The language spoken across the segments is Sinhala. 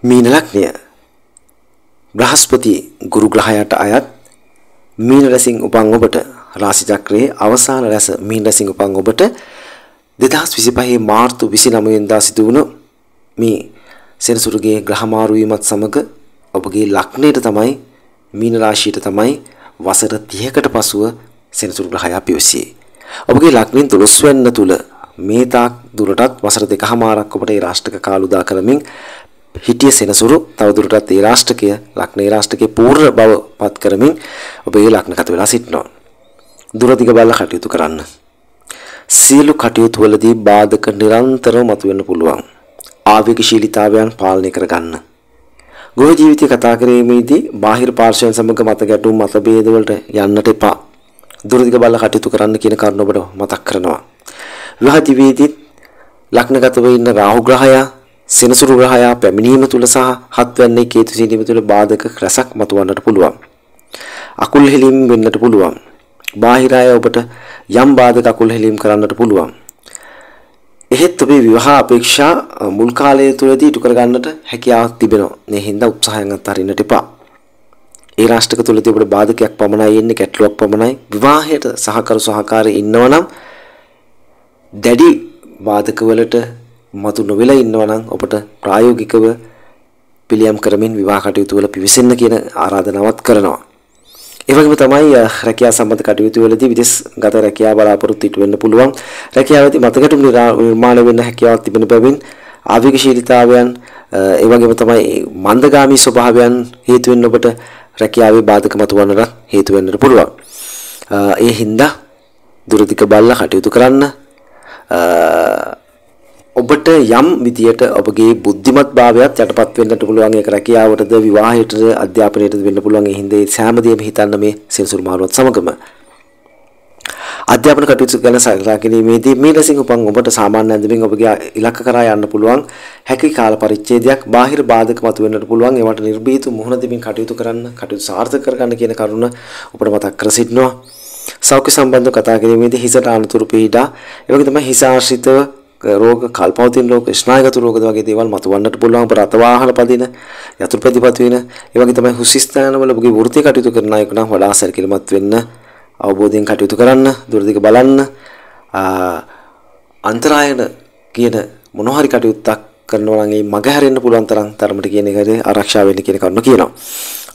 මීන ලග්නය බ්‍රහස්පති ගුරු ග්‍රහයාට අයත් මීන රැසින් උපන් ඔබට රාශි චක්‍රයේ අවසාන රැස මීන රැසින් උපන් ඔබට 2025 මාර්තු 29 වෙනිදා සිදු වුණ මේ සෙනසුරුගේ ග්‍රහ මාරු වීමත් සමග ඔබගේ ලග්නයට තමයි මීන රාශියට තමයි වසර 30කට පසුව සෙනසුරු ග්‍රහයා පිවිසියේ. ඔබගේ ලග්නෙන් 12 වෙනි තුල මේ තාක් දුරටත් වසර දෙකහමාරක් ඔබට ඒ රාෂ්ට්‍රක කාල උදා කරමින් හිටිය සෙනසුරු තවදුරටත් ඒ රාෂ්ට්‍රකය ලග්න ඒ රාෂ්ට්‍රකයේ පූර්ණ බව පත් කරමින් ඔබ ඒ ලග්නගත වෙලා සිටිනවා. දුර දිග බලලා කටයුතු කරන්න. සියලු කටයුතු වලදී බාධක නිරන්තරව මතුවෙන්න පුළුවන්. ආවේගශීලීතාවයන් පාලනය කරගන්න. ගෘහ ජීවිතය කතා කිරීමේදී බාහිර පාර්ශ්වයන් සමග මත ගැටුම් මතභේද වලට යන්නට එපා. දුර දිග බලලා කටයුතු කරන්න කියන කරුණ ඔබට මතක් කරනවා. විවාහ ජීවිතයේදී ලග්නගතව ඉන්න රාහු ග්‍රහයා සෙනසුරු ග්‍රහයා පැමිණීම තුල සහ හත්වැන්නේ කේතු සිටීම තුල බාධක රසක් මතුවන්නට පුළුවන්. අකුල් හෙලීම් වෙන්නට පුළුවන්. බාහිර අය ඔබට යම් බාධක අකුල් හෙලීම් කරන්නට පුළුවන්. එහෙත් ඔබේ විවාහ අපේක්ෂා මුල් කාලය තුලදී ඉටු කරගන්නට හැකියාවක් තිබෙනවා. මේ හින්දා උත්සාහයන් අත්හරින්නට එපා. ඒ රාෂ්ට්‍රක තුලදී ඔබට බාධකයක් පමණයි එන්නේ, ගැටලුවක් පමණයි. විවාහයට සහකරු සහකාරී ඉන්නවා නම් දැඩි බාධක වලට මතු නොවෙලා ඉන්නවා නම් ඔබට ප්‍රායෝගිකව පිළියම් කරමින් විවාහ කටයුතු වල පිවිසෙන්න කියන ආරාධනාවත් කරනවා. ඒ වගේම තමයි රැකියාව සම්බන්ධ කටයුතු වලදී විදේශගත රැකියාව බලාපොරොත්තු ඉටු වෙන්න පුළුවන්. රැකියාවේදී මතගැටුම් නිර්මාණය වෙන්න හැකියාවක් තිබෙන බැවින් ආවේගශීලීතාවයන් ඒ වගේම තමයි මන්දගාමී ස්වභාවයන් හේතු වෙන්න ඔබට රැකියාවේ බාධක මතුවන්නට හේතු වෙන්නට පුළුවන්. ඒ හින්දා දුරදිග බලලා කටයුතු කරන්න. ඔබට යම් විදියට ඔබගේ බුද්ධිමත් භාවයත් යටපත් වෙන්නට පුළුවන්. ඒක රැකියාවටද විවාහයටද අධ්‍යාපනයටද වෙන්න පුළුවන්. ඒ හින්දා ඒ සෑම දෙයක්ම හිතන්න මේ සෙනසුරු මාරුවත් සමගම. අධ්‍යාපන කටයුතු ගැන සලකා ගැනීමේදී මේ ලෙසින් උපන් ඔබට සාමාන්‍ය ඇඳුමින් ඔබගේ ඉලක්ක කරා යන්න පුළුවන් හැකි කාල පරිච්ඡේදයක් බාහිර බාධක මතුවෙන්නට පුළුවන්. ඒවට නිර්භීත මුහුණ දෙමින් කටයුතු කරන්න, කටයුතු සාර්ථක කරගන්න කියන කරුණ ඔබට මතක් කර සිටිනවා. සෞඛ්‍ය සම්බන්ධව කතා කිරීමේදී හිසට අනතුරු පීඩා, ඒ වගේ තමයි හිස ආශ්‍රිතව රෝග, කල්පවතින රෝග, ස්නායුගත රෝග වගේ දේවල් මතුවන්නට පුළුවන්. ඔබ රථ වාහන පදින, යතුරුපැදි වෙන, ඒ වගේ තමයි හුස් ස්ථානවල ඔබගේ වෘත්තීය කටයුතු කරන අයෙකු නම් වඩා සැලකිලිමත් වෙන්න, අවබෝධයෙන් කටයුතු කරන්න, දුර දිග බලන්න, අන්තරායන කියන මොන හරි කටයුත්තක් කරනවා නම් ඒ මග හැරෙන්න පුළුවන් තරම් තරමට කියන එකට ආරක්ෂා වෙන්න කියන කරුණ කියනවා.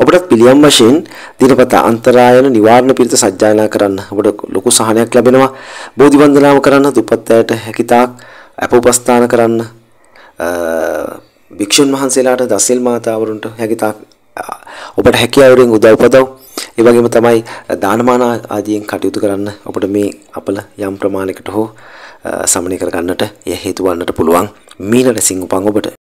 ඔබටත් පිළියම් වශයෙන් දිනපතා අන්තරායන නිවාරණ පිරිත සජ්ජායනා කරන්න ඔබට ලොකු සහනයක් ලැබෙනවා. බෝධි වන්දනාව කරන්න, දුප්පත් අයට හැකිතාක් අප උපස්ථාන කරන්න, භික්ෂුන් වහන්සේලාට දසිල් මාතාවරුන්ට හැකිතාක් ඔබට හැකියාවෙන් උදව් පදව්, ඒ වගේම තමයි දානමාන ආදියෙන් කටයුතු කරන්න ඔබට මේ අපල යම් ප්‍රමාණයකට හෝ සමනය කරගන්නට එය හේතු වන්නට පුළුවන්. මීන රැසින් උපන් ඔබට.